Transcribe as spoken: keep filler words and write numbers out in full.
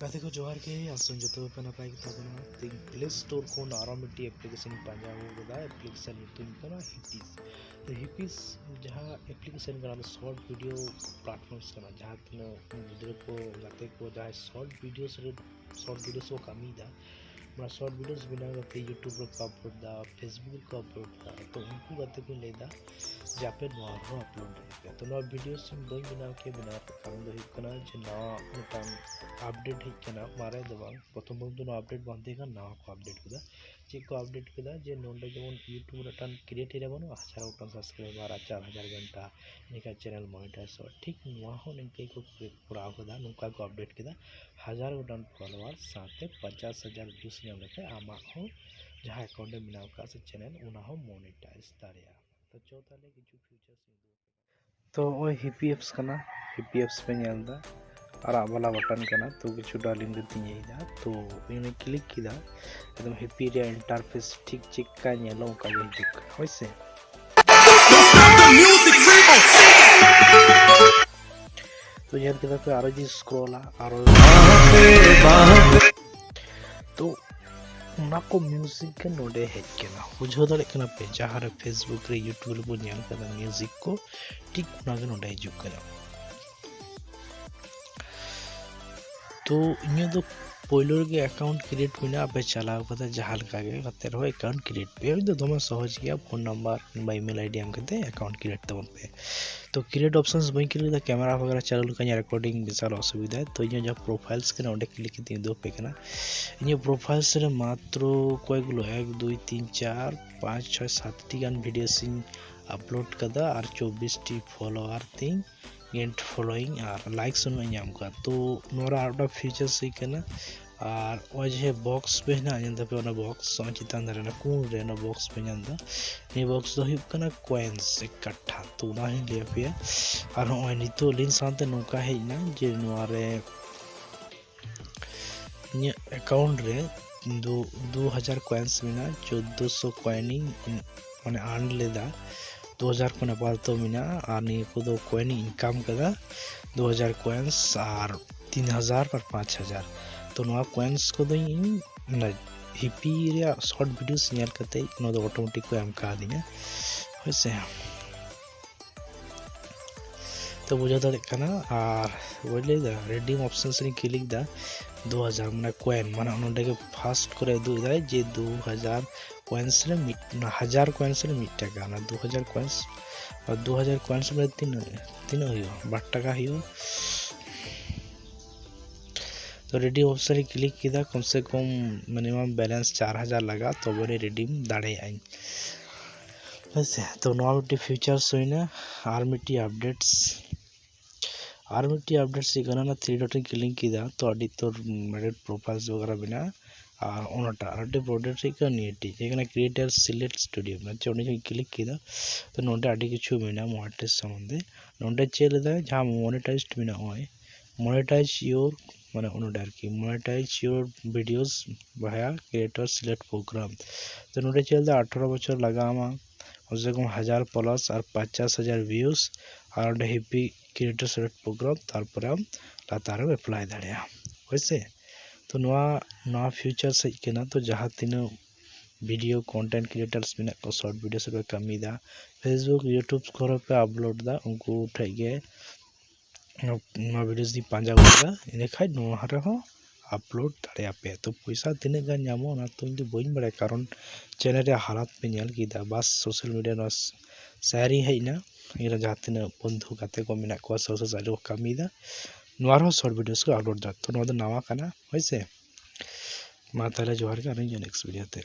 ᱜᱟᱛᱮ ᱠᱚ ᱡᱚᱦᱟᱨ ᱜᱮ, ᱟᱥᱚᱜ ᱟᱹᱧ ᱡᱚᱛᱚ ᱜᱮᱯᱮ ᱱᱟᱯᱟᱭ ᱜᱮ ᱛᱟᱵᱚᱱᱟ᱾ ᱛᱮᱦᱮᱧ ᱯᱞᱮ ᱥᱴᱳᱨ ᱠᱷᱚᱱ ᱟᱨᱚ ᱢᱤᱫᱴᱤᱡ ᱮᱯᱞᱤᱠᱮᱥᱚᱱ ᱤᱧ ᱯᱟᱸᱡᱟ ᱟᱹᱜᱩ ᱠᱟᱫᱟ᱾ ᱮᱯᱞᱤᱠᱮᱥᱚᱱ ᱧᱩᱛᱩᱢ ᱠᱟᱱᱟ ᱦᱤᱯᱤᱥ᱾ ᱛᱚ ᱦᱤᱯᱤᱥ ᱡᱟᱦᱟᱸ ᱮᱯᱞᱤᱠᱮᱥᱚᱱ ᱠᱟᱱᱟ, ᱚᱱᱟ ᱥᱚᱨᱴ ᱵᱷᱤᱰᱤᱭᱳ ᱯᱞᱟᱴᱯᱷᱚᱨᱢᱥ ᱠᱟᱱᱟ, ᱡᱟᱦᱟᱸ ᱛᱤᱱᱟᱹᱜ ᱜᱤᱫᱽᱨᱟᱹ ᱠᱚ, ᱜᱟᱛᱮ ᱠᱚ ᱡᱟᱦᱟᱸᱭ ᱥᱚᱨᱴ ᱵᱷᱤᱰᱤᱭᱳᱥ ᱨᱮ, ᱥᱚᱨᱴ ᱵᱷᱤᱰᱤᱭᱳᱥ ᱠᱚ ᱠᱟᱹᱢᱤᱭᱮᱫᱟ, ᱚᱱᱟ ᱥᱚᱨᱴ ᱵᱷᱤᱰᱤᱭᱳᱥ ᱵᱮᱱᱟᱣ ᱠᱟᱛᱮ YouTube ᱨᱮᱠᱚ ᱟᱯᱞᱳᱰ ᱫᱟ, Facebook ᱨᱮᱠᱚ ᱟᱯᱞᱳᱰ ᱫᱟ᱾ ᱛᱚ ᱩᱱᱠᱩ ᱜᱟᱛᱮ ᱠᱚᱧ ᱞᱟᱹᱭᱫᱟ ᱡᱮ ᱟᱯᱮ ᱱᱚᱣᱟ ᱨᱮᱦᱚᱸ ᱟᱯᱞᱳᱰ ᱫᱟᱲᱮᱭᱟᱜ ᱯᱮ᱾ ᱛᱚ ᱱᱚᱣᱟ ᱵᱷᱤᱰᱤᱭᱳ ᱥᱤᱧ ᱵᱟᱹᱧ ᱵᱮᱱᱟᱣ ᱠᱮᱭᱟ, ᱵᱮᱱᱟᱣ ᱨᱮᱱᱟᱜ ᱠᱟᱨᱚᱱ ᱫᱚ ᱦᱩᱭᱩᱜ ᱠᱟᱱᱟ ᱡᱮ ᱱᱟᱣᱟ ᱢᱤᱫᱴᱟᱝ ᱟᱯᱰᱮᱴ ᱦᱮᱡ ᱠᱟᱱᱟ, ᱢᱟᱨᱮ ᱫᱚ ᱵᱟᱝ, ᱯᱨᱚᱛᱷᱚᱢ ᱯᱨᱚᱛᱷᱚᱢ ᱫᱚ ᱱᱚᱣᱟ ᱟᱯᱰᱮᱴ ᱵᱟᱝ ᱛᱟᱦᱮᱸ ᱠᱟᱱᱟ, ᱱᱟᱣᱟ ᱠᱚ ᱟᱯᱰᱮᱴ ᱠᱮᱫᱟ᱾ ᱪᱮᱫ ᱠᱚ ᱟᱯᱰᱮᱴ ᱠᱮᱫᱟ? ᱡᱮ ᱱᱚᱰᱮ ᱡᱮᱢᱚᱱ YouTube ᱨᱮ ᱢᱤᱫᱴᱟᱝ ᱠᱨᱤᱭᱮᱴ ᱦᱮᱡ ᱟᱵᱚᱱᱟ, ᱦᱟᱡᱟᱨ ᱜᱚᱴᱟᱝ ᱥᱟᱵᱥᱠᱨᱟᱭᱵᱟᱨ ᱟᱨ ᱪᱟᱨ ᱦᱟᱡᱟᱨ ᱜᱷᱚᱱᱴᱟ, ᱤᱱᱟᱹᱠᱷᱟᱱ ᱪᱮᱱᱮᱞ ᱢᱚᱱᱤᱴᱟᱭᱤᱡᱚᱜᱼᱟ᱾ ᱴᱷᱤᱠ ᱱᱚᱣᱟ ᱦᱚᱸ ᱱᱤᱝᱠᱟᱹ ᱜᱮᱠᱚ ᱠᱚᱨᱟᱣ ᱠᱮᱫᱟ, ᱱᱚᱝᱠᱟ ᱠᱚ ᱟᱯᱰᱮᱴ ᱠᱮᱫᱟ᱾ ᱦᱟᱡᱟᱨ ᱜᱚᱴᱟᱝ ᱯᱷᱚᱞᱳᱣᱟᱨ ᱥᱟᱶᱛᱮ ᱯᱚᱧᱪᱟᱥ ᱦᱟᱡᱟᱨ ᱵᱷᱤᱭᱩᱥ ᱧᱟᱢ ᱞᱮᱠᱷᱟᱱ ᱟᱢᱟᱜ ᱦᱚᱸ ᱡᱟᱦᱟᱸ ᱮᱠᱟᱣᱩᱱᱴ ᱮᱢ ᱵᱮᱱᱟᱣ ᱠᱟᱜ ᱥᱮ ᱪᱮᱱᱮᱞ, ᱚᱱᱟ ᱦᱚᱸ ᱢᱚᱱᱤᱴᱟᱭᱤᱡᱽ ᱫᱟᱲᱮᱭᱟᱜᱼᱟ᱾ ᱛᱚ ᱪᱚ ᱛᱟᱦᱞᱮ ᱠᱤᱪᱷᱩ ᱯᱷᱤᱪᱟᱨᱥ ᱤᱧ ᱩᱫᱩᱜ ᱟᱯᱮ ᱠᱟᱱᱟ᱾ ᱛᱚ ᱱᱚᱜᱼᱚᱭ ᱦᱤᱯᱤ ᱮᱯᱥ ᱠᱟᱱᱟ, ᱦᱤᱯᱤ ᱮᱯᱥ ᱯᱮ ᱧᱮᱞ ᱮᱫᱟ, ᱟᱨᱟᱜ ᱵᱟᱞᱟ ᱵᱟᱴᱚᱱ ᱠᱟᱱᱟ᱾ ᱛᱚ ᱠᱤᱪᱷᱩ ᱰᱟᱨᱞᱤᱝ ᱠᱟᱛᱮᱧ ᱤᱭᱟᱹᱭᱮᱫᱟ, ᱛᱚ ᱤᱧ ᱠᱞᱤᱠ ᱠᱮᱫᱟ, ᱮᱠᱫᱚᱢ ᱦᱤᱯᱤ ᱨᱮᱭᱟᱜ ᱤᱱᱴᱟᱨᱯᱷᱮᱥ ᱴᱷᱤᱠ ᱪᱮᱫᱠᱟ ᱧᱮᱞᱚᱜ ᱚᱱᱠᱟ ᱜᱮ ᱦᱤᱡᱩᱜ ᱠᱟᱱᱟ, ᱦᱳᱭ ᱥᱮ᱾ ᱛᱚ ᱧᱮᱞ ᱠᱮᱫᱟ ᱯᱮ, ᱟᱨᱚ ᱡᱩᱫᱤ ᱥᱠᱨᱚᱞᱟ, ᱟᱨᱚ ᱛᱚ ᱚᱱᱟ ᱠᱚ ᱢᱤᱭᱩᱡᱤᱠ ᱜᱮ ᱱᱚᱰᱮ ᱦᱮᱡ ᱠᱟᱱᱟ᱾ ᱵᱩᱡᱷᱟᱹᱣ ᱫᱟᱲᱮᱭᱟᱜ ᱠᱟᱱᱟ ᱯᱮ, ᱡᱟᱦᱟᱸ ᱨᱮ Facebook ᱨᱮ, YouTube ᱨᱮᱵᱚᱱ ᱧᱮᱞ ᱠᱟᱫᱟ ᱢᱤᱭᱩᱡᱤᱠ ᱠᱚ, ᱴᱷᱤᱠ ᱚᱱᱟ ᱜᱮ ᱱᱚᱰᱮ ᱦᱤᱡᱩᱜ ᱠᱟᱱᱟ᱾ ᱛᱚ ᱤᱧᱟᱹᱜ ᱫᱚ ᱯᱳᱭᱞᱳ ᱨᱮᱜᱮ ᱮᱠᱟᱣᱩᱱᱴ ᱠᱨᱤᱭᱮᱴ ᱢᱮᱱᱟᱜᱼᱟ, ᱟᱯᱮ ᱪᱟᱞᱟᱣ ᱠᱟᱛᱮ ᱡᱟᱦᱟᱸ ᱞᱮᱠᱟ ᱜᱮ ᱠᱟᱛᱮ ᱨᱮᱦᱚᱸ ᱮᱠᱟᱣᱩᱱᱴ ᱠᱨᱤᱭᱮᱴ ᱯᱮ᱾ ᱤᱧ ᱫᱚ ᱫᱚᱢᱮ ᱥᱚᱦᱚᱡᱽ ᱜᱮᱭᱟ, ᱯᱷᱳᱱ ᱱᱟᱢᱵᱟᱨ ᱠᱤᱝᱵᱟ ᱤᱢᱮᱞ ᱟᱭᱰᱤ ᱮᱢ ᱠᱟᱛᱮ ᱮᱠᱟᱣᱩᱱᱴ ᱠᱨᱤᱭᱮᱴ ᱛᱟᱵᱚᱱ ᱯᱮ᱾ ᱛᱚ ᱠᱨᱤᱭᱮᱴ ᱚᱯᱥᱚᱱᱥ ᱵᱟᱹᱧ ᱠᱞᱤᱠ ᱞᱮᱫᱟ, ᱠᱮᱢᱮᱨᱟ ᱵᱟᱜᱮᱨᱟ ᱪᱟᱹᱞᱩ ᱞᱮᱠᱷᱟᱱ ᱤᱧᱟᱹᱜ ᱨᱮᱠᱚᱨᱰᱤᱝ ᱵᱤᱥᱟᱞ ᱚᱥᱩᱵᱤᱫᱷᱟ᱾ ᱛᱚ ᱤᱧᱟᱹᱜ ᱡᱟᱦᱟᱸ ᱯᱨᱚᱯᱷᱟᱭᱤᱞᱥ ᱠᱟᱱᱟ ᱚᱸᱰᱮ ᱠᱞᱤᱠ ᱠᱟᱛᱮ ᱤᱧ ᱩᱫᱩᱜ ᱟᱯᱮ ᱠᱟᱱᱟ᱾ ᱤᱧᱟᱹᱜ ᱯᱨᱚᱯᱷᱟᱭᱤᱞᱥ ᱨᱮ ᱢᱟᱛᱨᱚ ᱠᱚᱭᱮᱠ ᱜᱩᱞᱳ, ᱮᱠ, ᱫᱩᱭ, ᱛᱤᱱ, ᱪᱟᱨ, ᱯᱟᱸᱪ, ᱪᱷᱚᱭ, ᱥᱟᱛ ᱴᱤ ᱜᱟᱱ ᱵᱷᱤᱰᱤᱭᱳᱥ ᱤᱧ ᱟᱯᱞᱳᱰ ᱠᱟᱫᱟ ᱟᱨ ᱪᱚᱵᱵᱤᱥ ᱴᱤ ᱯᱷᱚᱞᱳᱣᱟᱨ ᱛᱤᱧ ᱜᱮᱱ ᱯᱷᱚᱞᱳᱭᱤᱝ ᱟᱨ ᱞᱟᱭᱤᱠᱥ ᱩᱱᱟᱹᱜ ᱤᱧ ᱧᱟᱢ ᱠᱟᱫᱟ᱾ ᱛᱚ ᱱᱚᱣᱟ ᱨᱮ ᱟᱨ ᱢᱤᱫᱴᱟᱝ ᱯᱷᱤᱪᱟᱨᱥ ᱦᱩᱭ ᱠᱟᱱᱟ, ᱟᱨ ᱱᱚᱜᱼᱚᱭ ᱡᱮ ᱵᱚᱠᱥ ᱯᱮ ᱦᱮᱱᱟᱜ, ᱧᱮᱞ ᱫᱟᱯᱮ ᱚᱱᱟ ᱵᱚᱠᱥ, ᱱᱚᱜᱼᱚᱭ ᱪᱮᱛᱟᱱ ᱫᱷᱟᱨᱮ ᱚᱱᱟ ᱠᱩᱬ ᱨᱮ ᱚᱱᱟ ᱵᱚᱠᱥ ᱯᱮ ᱧᱮᱞ ᱫᱟ, ᱱᱤᱭᱟᱹ ᱵᱚᱠᱥ ᱫᱚ ᱦᱩᱭᱩᱜ ᱠᱟᱱᱟ ᱠᱚᱭᱮᱱᱥ ᱮᱠ ᱠᱟᱴᱷᱟ᱾ ᱛᱚ ᱚᱱᱟ ᱦᱚᱸᱧ ᱞᱟᱹᱭ ᱟᱯᱮᱭᱟ᱾ ᱟᱨ ᱦᱚᱸᱜᱼᱚᱭ ᱱᱤᱛᱚᱜ ᱞᱤᱧ ᱥᱟᱶᱛᱮ ᱱᱚᱝᱠᱟ ᱦᱮᱡ ᱮᱱᱟ ᱡᱮ ᱱᱚᱣᱟ ᱨᱮ ᱤᱧᱟᱹᱜ ᱮᱠᱟᱣᱩᱱᱴ ᱨᱮ ᱫᱩ, ᱫᱩ ᱦᱟᱡᱟᱨ ᱠᱚᱭᱮᱱᱥ ᱢᱮᱱᱟᱜᱼᱟ, ᱪᱳᱫᱽᱫᱳᱥᱚ ᱠᱚᱭᱮᱱᱤᱧ ᱤᱱ-, ᱢᱟᱱᱮ ᱟᱨᱱ ᱞᱮᱫᱟ, ᱫᱩ ᱦᱟᱡᱟᱨ ᱠᱚ ᱱᱮᱯᱟᱞ ᱛᱚ ᱢᱮᱱᱟᱜᱼᱟ, ᱟᱨ ᱱᱤᱭᱟᱹ ᱠᱚᱫᱚ ᱠᱚᱭᱮᱱᱤᱧ ᱤᱱᱠᱟᱢ ᱠᱟᱫᱟ, ᱫᱩ ᱦᱟᱡᱟᱨ ᱠᱚᱭᱮᱱᱥ᱾ ᱟᱨ ᱛᱤᱱ ᱦᱟᱡᱟᱨ ᱟᱨ ᱯᱟᱸᱪ ᱦᱟᱡᱟᱨ᱾ ᱛᱚ ᱱᱚᱣᱟ ᱠᱚᱭᱮᱱᱥ ᱠᱚᱫᱚ ᱤᱧ ᱚᱱᱟ ᱦᱤᱯᱤ ᱨᱮᱭᱟᱜ ᱥᱚᱨᱴ ᱵᱷᱤᱰᱤᱭᱳᱥ ᱧᱮᱞ ᱠᱟᱛᱮ ᱱᱚᱣᱟ ᱫᱚ ᱚᱴᱳᱢᱮᱴᱤᱠ ᱠᱚ ᱮᱢ ᱠᱟᱣᱫᱤᱧᱟ, ᱦᱳᱭ ᱥᱮ᱾ ᱛᱚ ᱵᱩᱡᱷᱟᱹᱣ ᱫᱟᱲᱮᱭᱟᱜ ᱠᱟᱱᱟ᱾ ᱟᱨ ᱵᱟᱹᱧ ᱞᱟᱹᱭᱫᱟ, ᱨᱤᱰᱤᱢ ᱚᱯᱥᱮᱱᱥ ᱨᱤᱧ ᱠᱞᱤᱠ ᱫᱟ, ᱫᱩ ᱦᱟᱡᱟᱨ ᱢᱟᱱᱮ ᱠᱚᱭᱮᱱ, ᱢᱟᱱᱮ ᱱᱚᱸᱰᱮ ᱜᱮ ᱯᱷᱟᱥᱴ ᱠᱚᱨᱮ ᱩᱫᱩᱜ ᱮᱫᱟᱭ ᱡᱮ ᱫᱩ ᱦᱟᱡᱟᱨ ᱠᱚᱭᱮᱱᱥ ᱨᱮ ᱢᱤᱫ, ᱚᱱᱟ ᱦᱟᱡᱟᱨ ᱠᱚᱭᱮᱱᱥ ᱨᱮ ᱢᱤᱫ ᱴᱟᱠᱟ, ᱚᱱᱟ ᱫᱩ ᱦᱟᱡᱟᱨ ᱠᱚᱭᱮᱱᱥ, ᱟᱨ ᱫᱩ ᱦᱟᱡᱟᱨ ᱠᱚᱭᱮᱱᱥ ᱨᱮ ᱛᱤᱱᱟᱹᱜ, ᱛᱤᱱᱟᱹᱜ ᱦᱩᱭᱩᱜᱼᱟ? ᱵᱟᱨ ᱴᱟᱠᱟ ᱦᱩᱭᱩᱜᱼᱟ᱾ ᱛᱚ ᱨᱤᱰᱤᱢ ᱚᱯᱥᱮᱱ ᱨᱤᱧ ᱠᱞᱤᱠ ᱠᱮᱫᱟ, ᱠᱚᱢ ᱥᱮ ᱠᱚᱢ ᱢᱤᱱᱤᱢᱟᱢ ᱵᱮᱞᱮᱱᱥ ᱪᱟᱨ ᱦᱟᱡᱟᱨ ᱞᱟᱜᱟᱜᱼᱟ, ᱛᱚᱵᱮ ᱟᱹᱱᱤᱡ ᱨᱤᱰᱤᱢ ᱫᱟᱲᱮᱭᱟᱜᱼᱟᱹᱧ, ᱦᱳᱭ ᱥᱮ᱾ ᱛᱚ ᱱᱚᱣᱟ ᱢᱤᱫᱴᱤᱡ ᱯᱷᱤᱪᱟᱨᱥ ᱦᱩᱭᱱᱟ᱾ ᱟᱨ ᱢᱤᱫᱴᱤᱡ ᱟᱯᱰᱮᱴᱥ, ᱟᱨ ᱢᱤᱫᱴᱤᱡ ᱟᱯᱰᱮᱴᱥ ᱦᱩᱭᱩᱜ ᱠᱟᱱᱟ, ᱚᱱᱟ ᱛᱷᱨᱤ ᱰᱚᱴ ᱤᱧ ᱠᱞᱤᱠ ᱠᱮᱫᱟ, ᱛᱚ ᱟᱹᱰᱤ ᱩᱛᱟᱹᱨ ᱮᱰᱤᱴ ᱯᱨᱚᱯᱷᱟᱭᱤᱞᱥ ᱵᱟᱜᱟᱨᱟ ᱢᱮᱱᱟᱜᱼᱟ᱾ ᱟᱨ ᱚᱱᱟᱴᱟᱜ ᱟᱨ ᱢᱤᱫᱴᱤᱡ ᱟᱯᱰᱮᱴ ᱦᱩᱭᱩᱜ ᱠᱟᱱᱟ ᱱᱤᱭᱟᱹᱴᱤᱡ, ᱡᱮ ᱠᱟᱱᱟ ᱠᱨᱤᱭᱮᱴᱟᱨ ᱥᱤᱞᱮᱠᱴ ᱥᱴᱩᱰᱤᱭᱳ, ᱢᱟᱱᱮ ᱚᱸᱰᱮ ᱠᱞᱤᱠ ᱠᱮᱫᱟ, ᱛᱚ ᱱᱚᱰᱮ ᱟᱹᱰᱤ ᱠᱤᱪᱷᱩ ᱢᱮᱱᱟᱜᱼᱟ ᱢᱚᱱᱮᱴᱟᱭᱤᱡᱽ ᱥᱚᱢᱵᱚᱱᱫᱷᱮ᱾ ᱱᱚᱰᱮ ᱪᱮᱫ ᱞᱮᱫᱟ, ᱡᱟᱦᱟᱸ ᱢᱚᱱᱮᱴᱟᱭᱤᱡᱽ ᱢᱮᱱᱟᱜᱼᱟ, ᱱᱚᱜᱼᱚᱭ ᱢᱚᱱᱮᱴᱟᱭᱤᱡᱽ ᱭᱳᱨ, ᱢᱟᱱᱮ ᱱᱚᱰᱮ ᱟᱨᱠᱤ ᱢᱚᱱᱮᱴᱟᱭᱤᱡᱽ your videos ᱵᱷᱟᱭᱟ creator select programme. ᱛᱚ ᱱᱚᱰᱮ ᱪᱮᱫ ᱞᱮᱫᱟ, ᱟᱴᱷᱨᱚ ᱵᱚᱪᱷᱚᱨ ᱞᱟᱜᱟᱣ ᱟᱢᱟ, ᱠᱚᱢ ᱥᱮ ᱠᱚᱢ ᱦᱟᱡᱟᱨ ᱯᱞᱟᱥ ᱟᱨ ᱯᱚᱧᱪᱟᱥ ᱦᱟᱡᱟᱨ ᱵᱷᱤᱭᱩᱥ, ᱟᱨ ᱚᱸᱰᱮ ᱦᱤᱯᱤ ᱠᱨᱤᱭᱮᱴᱟᱨ ᱥᱤᱞᱮᱠᱴ ᱯᱨᱳᱜᱨᱟᱢ, ᱛᱟᱨᱯᱚᱨᱮ ᱟᱢ ᱞᱟᱛᱟᱨ ᱨᱮᱢ ᱮᱯᱞᱟᱭ ᱫᱟᱲᱮᱭᱟᱜᱼᱟ, ᱦᱳᱭ ᱥᱮ᱾ ᱛᱚ ᱱᱚᱣᱟ, ᱱᱚᱣᱟ ᱯᱷᱤᱪᱟᱨᱥ ᱦᱮᱡ ᱠᱟᱱᱟ, ᱛᱚ ᱡᱟᱦᱟᱸ ᱛᱤᱱᱟᱹᱜ ᱵᱷᱤᱰᱤᱭᱳ ᱠᱚᱱᱴᱮᱱᱴ ᱠᱨᱤᱭᱮᱴᱟᱨᱥ ᱢᱮᱱᱟᱜ ᱠᱚᱣᱟ, ᱥᱚᱨᱴ ᱵᱷᱤᱰᱤᱭᱳᱥ ᱨᱮᱠᱚ ᱠᱟᱹᱢᱤᱭᱮᱫᱟ, ᱯᱷᱮᱥᱵᱩᱠ, ᱭᱩᱴᱩᱵᱽ ᱠᱚᱨᱮ ᱯᱮ ᱟᱯᱞᱳᱰ ᱮᱫᱟ, ᱩᱱᱠᱩ ᱴᱷᱮᱡ ᱜᱮ ᱱᱚᱣᱟ ᱵᱷᱤᱰᱤᱭᱳᱥ ᱫᱚᱧ ᱯᱟᱸᱡᱟ ᱟᱹᱜᱩ ᱠᱮᱫᱟ, ᱤᱱᱟᱹᱠᱷᱟᱡ ᱱᱚᱣᱟ ᱨᱮᱦᱚᱸ ᱟᱯᱞᱳᱰ ᱫᱟᱲᱮᱭᱟᱜᱼᱟ ᱯᱮ᱾ ᱛᱚ ᱯᱚᱭᱥᱟ ᱛᱤᱱᱟᱹᱜ ᱜᱟᱱ ᱧᱟᱢᱚᱜᱼᱟ, ᱚᱱᱟ ᱛᱚ ᱤᱧ ᱫᱚ ᱵᱟᱹᱧ ᱵᱟᱲᱟᱭᱟ, ᱠᱟᱨᱚᱱ ᱪᱮᱱᱮᱞ ᱨᱮᱭᱟᱜ ᱦᱟᱞᱟᱛ ᱯᱮ ᱧᱮᱞ ᱠᱮᱫᱟ, ᱵᱟᱥ ᱥᱳᱥᱟᱞ ᱢᱤᱰᱤᱭᱟ ᱱᱚᱣᱟ ᱥᱮᱭᱟᱨ ᱤᱧ ᱦᱮᱡ ᱮᱱᱟ, ᱤᱧ ᱨᱮᱱ ᱡᱟᱦᱟᱸ ᱛᱤᱱᱟᱹᱜ ᱵᱚᱱᱫᱷᱩ ᱜᱟᱛᱮ ᱠᱚ ᱢᱮᱱᱟᱜ ᱠᱚᱣᱟ, ᱥᱳᱥᱟᱞ ᱥᱟᱭᱤᱴ ᱨᱮᱠᱚ ᱠᱟᱹᱢᱤᱭᱮᱫᱟ, ᱱᱚᱣᱟ ᱨᱮᱦᱚᱸ ᱥᱚᱨᱴ ᱵᱷᱤᱰᱤᱭᱳᱥ ᱠᱚ ᱟᱯᱞᱳᱰ ᱮᱫᱟ᱾ ᱛᱚ ᱱᱚᱣᱟ ᱫᱚ ᱱᱟᱣᱟ ᱠᱟᱱᱟ, ᱦᱳᱭ ᱥᱮ᱾ ᱢᱟ ᱛᱟᱦᱚᱞᱮ ᱡᱚᱦᱟᱨ ᱜᱮ, ᱟᱨ ᱤᱧ ᱱᱮᱠᱥᱴ ᱵᱷᱤᱰᱤᱭᱳ ᱛᱮ᱾